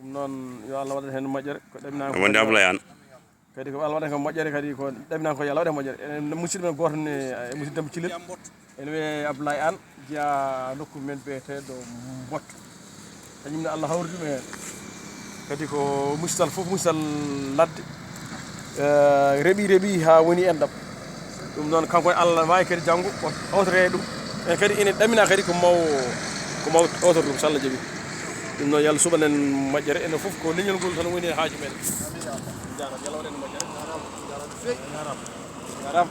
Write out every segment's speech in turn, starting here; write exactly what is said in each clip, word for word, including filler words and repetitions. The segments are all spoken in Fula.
Ɗum noon, yo Allah waɗan heen moƴƴere. Ko ɗaminaa ko wonde Ablaye Anne. Kadi ko Allah waɗan ko moƴƴere, kadi ko ɗaminaa ko yo Allah waɗan moƴƴere. Enen musidɗo men gooto ne, e musidɗo Demba Cilel. Ene wiyee Ablaye Anne, jeyaa nokku men biyeteeɗo Mboto. Kañum ne Allah hawridi ɗum heen. Kadi ko musital fof, musital ladde. Eh, reɓi, reɓi haa woni enɗam. Ɗum noon, kanko e Allah waawi kadi janngo o hawtoree ɗum. En kadi ene ɗamina kadi ko maw, ko maw hawtor ɗum, so Allah jaɓi. Ɗum noon, yo Allah suɓan en moƴƴere. Enen fof ko leñol ngol tan woni e haaju men. Jaaraama, yo Allah waɗan en moƴƴere. Jaaraama, jaaraama no feewi. Jaaraama,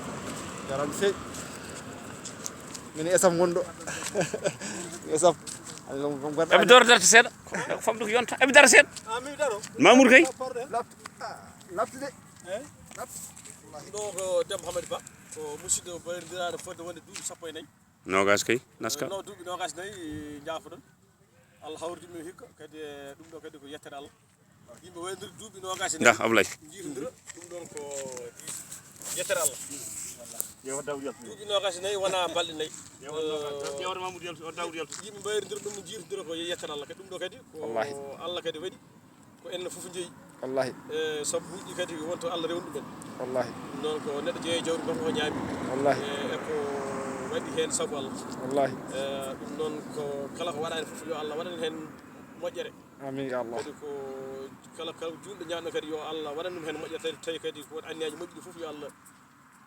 jaaraama no feewi. Min e Esam ngonɗo. Esam. Eɓe doro darta seeɗa. Ko famɗi ko yonta. Eɓe dara seeɗa. Mamour Gueye. Laptu, ah, laptu de. Ɗo ko Demba Hamadi Ba, ko musidɗo bayrondiraaɗo fodde wonde duuɓi sappo e nayi. Noogaas kay, naska. No, duuɓi noogaas e nayi, njaafoɗon. Allah hawridi min hikka, kadi, e, ɗum ɗo kadi ko yettere Allah. Yimɓe wayndiri duuɓi noogaas e nayi. Nda, Ablaye. Njiitondira, ɗum ɗon ko yettere Allah. Duuɓi noogaas e nayi wona balɗe nayi. Yimɓe mbayrondira ɗum, njiitondira ko yettere Allah. Kadi ɗum ɗo kadi ko Wallahi. Allah kadi waɗi. Ko enen fof njeyi. Wallahi. E, sabuuji kadi wonto Allah rewni ɗumen. Wallahi. Ɗum noon ko neɗɗo jeeyi jawdi goɗɗo o ñaami. Wallahi. E, e ko waɗi heen sabu Allah. Wallahi. E, ɗum noon ko kala ko waɗaani fof yo Allah waɗan heen moƴƴere. Amin ya Allah. Kadi ko kala, kala juulɗo ñaanɗo kadi yo Allah waɗan ɗum heen moƴƴere, tawi, tawi kadi ko won anniyaaji moƴƴi ɗi fof yo Allah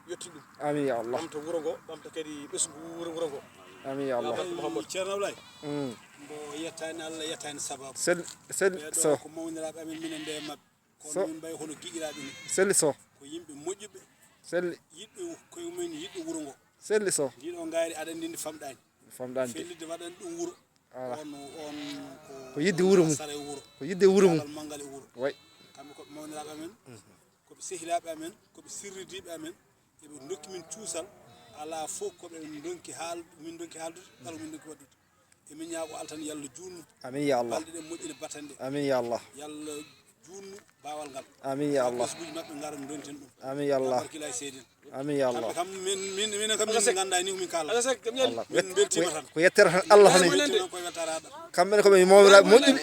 yettin ɗum. Amin ya Allah. Ɓamta wuro ngo, ɓamta kadi ɓesngu wuro, wuro ngo. Amin ya Allah. Barke Muhammad. Ceerno Ablaye. Mm. Mbo yettaani Allah, yettaani sababu. Sel-, sel-, Ɓeeɗo so. Ko mawniraaɓe amen, minen nde maɓɓe. Kono So. Min mbayi hono giƴiraaɓe ni. Sel-, so. Ko yimɓe moƴƴuɓe. Sel-. Yiɗɓe koye mumen, yiɗɓe wuro ngo. Sel-, so. Ndiɗo ngaari aɗa anndi ndi famɗaani. Famɗaani de. Fellitde waɗan ɗum wuro. Ala. On, on ko Ko yidde wuro mum. Sara e wuro. Ko yidde wuro mum. Caggal manngal e wuro. Way. Kamɓe ko ɓe mawniraaɓe amen, ko ɓe sehilaaɓe amen, ko ɓe sirridiiɓe amen, eɓe ndokki min cuusal, alaa fof ko ɓe ndonki haal-, min ndonki haaldude, kala ko min ndonki waɗdude. Emin ñaago Allah tan, yo Allah juutnu Amin ya Allah. Balɗe ɗe, moƴƴina battane ɗe. Amin ya Allah. Yo Allah juutnu baawal ngal. Amin ya Allah. Ɓesnguuji maɓɓe ngara, ndonten ɗum. Amin ya Allah. Barkilaaji seedin. Amin ya Allah. Kamɓe kam, min, min, minen kam, min nganndaa ni ko min kaala. Allah. Min mbeltiima tan. Ko yettere tan Allah tan. Min mbeltiima koye weltaare Allah. Kamɓe ne ko ɓe mawɓe moƴƴuɓe.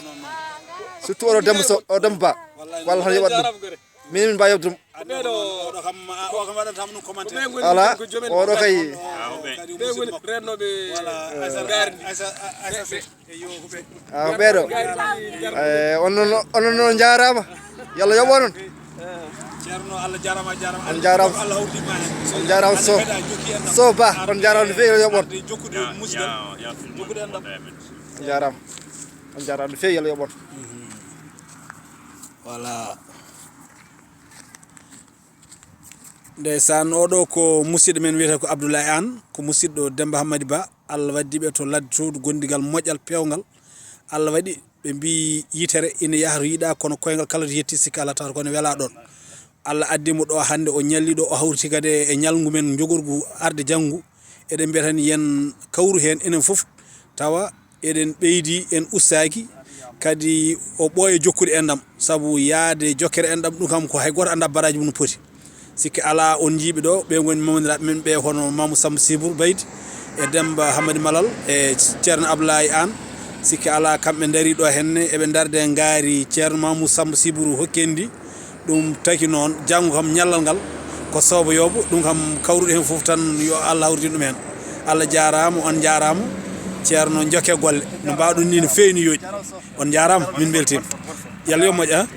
Surtout oɗo Demba Sow, o Demba Ba. Wallahi. Walla tan yoɓat ɗum. Min, min mbawi yoɓde ɗum. Ɓeeɗo, oɗo kam, o kam waɗanta ɗum commentaire. Ala, oɗo kay. Ɓe ngoni rennooɓe. Voilà. Aysa, Aysa, Aysa, Aysa. Eyo, ko ɓe. Ah, ɓeeɗo. Eh, on noon, on noon on njaaraama. Yo Allah yoɓ on. Ceerno, Allah jaaraama, a jaaraama. On njaaraama. Allah hawridima heen. On njaaraama Sow. Kadi a jokki enɗam. Sow Ba, on njaaraama no feewi, yo Allah yoɓ on. Arde jokkude musidal. Jokkude enɗam. On njaaraama. On njaaraama no feewi, yo Allah yoɓ on. Voilà. Ndeysaan, oɗo ko musidɗo men wiyetee ko Abdoulaye Anne, ko musidɗo Demba Hammadi Ba. Allah waddi ɓe to ladde to, gondigal moƴƴal peewngal. Allah waɗi ɓe mbi yitere ina yaha to yiɗa, kono koyngal kala to yetti sikki alaa tawata ko ne wela ɗon. Allah addi mo ɗo hannde, o ñalli ɗo, o hawriti kadi e ñalngu men jogorgu arde janngu. Eɗen mbiya tan yen kawru heen enen fof, tawa eɗen ɓeydi, en ustaaki, kadi o ɓooya jokkude enɗam, sabu yaade jokkere enɗam ɗum kam ko hay gooto anndaa baraaji mum no poti. Sikke alaa, on njiiɓe ɗo, ɓe ngoni mawniraaɓe men ɓe, hono Mamou Samba Sibour Baydi e Demba Hammadi Malal e Ceerno Ablaye Anne. Sikke alaa, kamɓe ndarii ɗo henne, eɓe ndarde ngaari Ceerno Mamou Samba Sibour hokki en ndi. Ɗum taki noon, janngo kam ñallal ngal ko soobo yoobo, ɗum kam kawruɗo heen fof tan yo Allah hawridin ɗum heen. Allah jaaraama, on njaaraama. Ceerno, njokke golle. No mbaawɗon ni no feewi, no yooɗi. On njaaraama, min mbeltiima. Yo Allah yoɓ moƴƴa, ah.